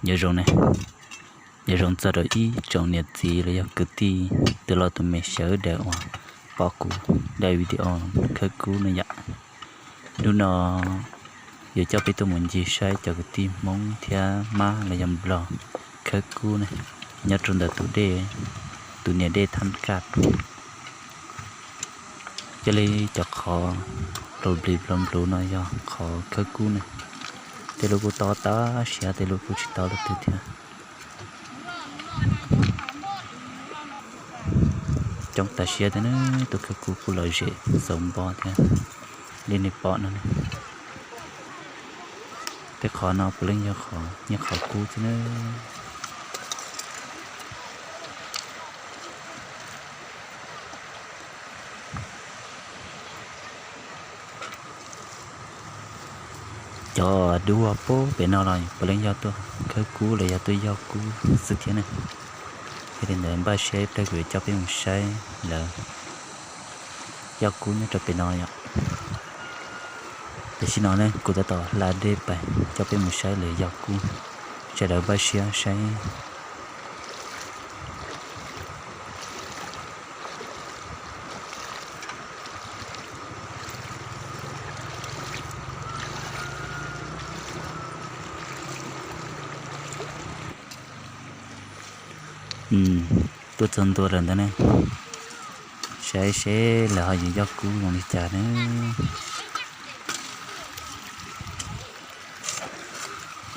Nyob zoo ne, nyob zoo txog rau ib tsoom niam txiv los yog kwv tij tus loj tus me sawv daws uas pom kuv daim video khawb kub no yom. Hnub no yuav coj peb tuaj mus ncig saib cov kwv tij Hmoob thiab Mab los yog Nplog khawb kub ne, nyob rau ntawm tus dej, tus niam dej Thab Kaj. Cia li cov qhov nplos nplis nplos npluv no yog qhov khawb kub ne. Tej lub kuj tob tab sis tej lub kuj tsis tob lub twg thiab. Coob tas siab thiab ne, tus khawb kub kuj lom zem xauv npo thiab li nej pom no ne. Tej qhov no puav leej yog qhov nyiaj qhov kub xwb na. Cov dub puag pem no los puav leej yog tuaj khawb kub los yog tuaj yog kub xwb thiab ne. Yog li ntawd npaj siab ib pliag kuv yuav coj peb mus saib lawv yog kub nyob rau pem no yom. Tam sim no ne kuv tab tom hla dej pais coj peb mus saib lawv yog kub, sawv daws npaj siab saib. Tuaj txog ntua lawm ntawd ne, saib seb lawv ho yuav yog kub zoo li cas ne.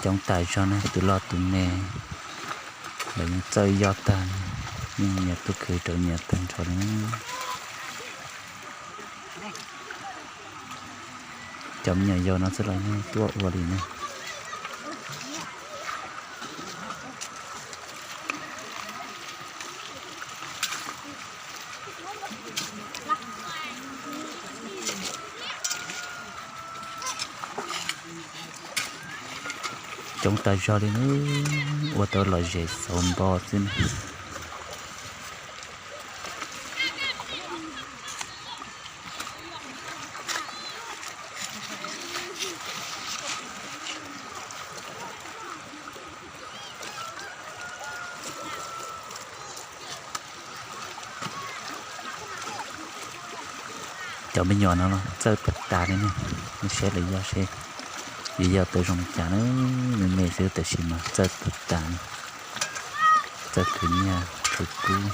Coob tas zog ne, tus loj tus me lawv yeej txawj yog tag, yeej nyias tuaj khwv rau nyias tag nrho li. Cov me nyuam yaus no xwb los yeej tuaj ua li ne. Coob tas zog li na, ua tau lom zem xauv npo xwb ne. Cov me nyuam no los txawj tag tas li ne, nej saib lawv yog seb yuav yog tau zoo li cas na, me me xwb tab sis mas txawj tag tas li, txawj khwv nyiaj khwv kub.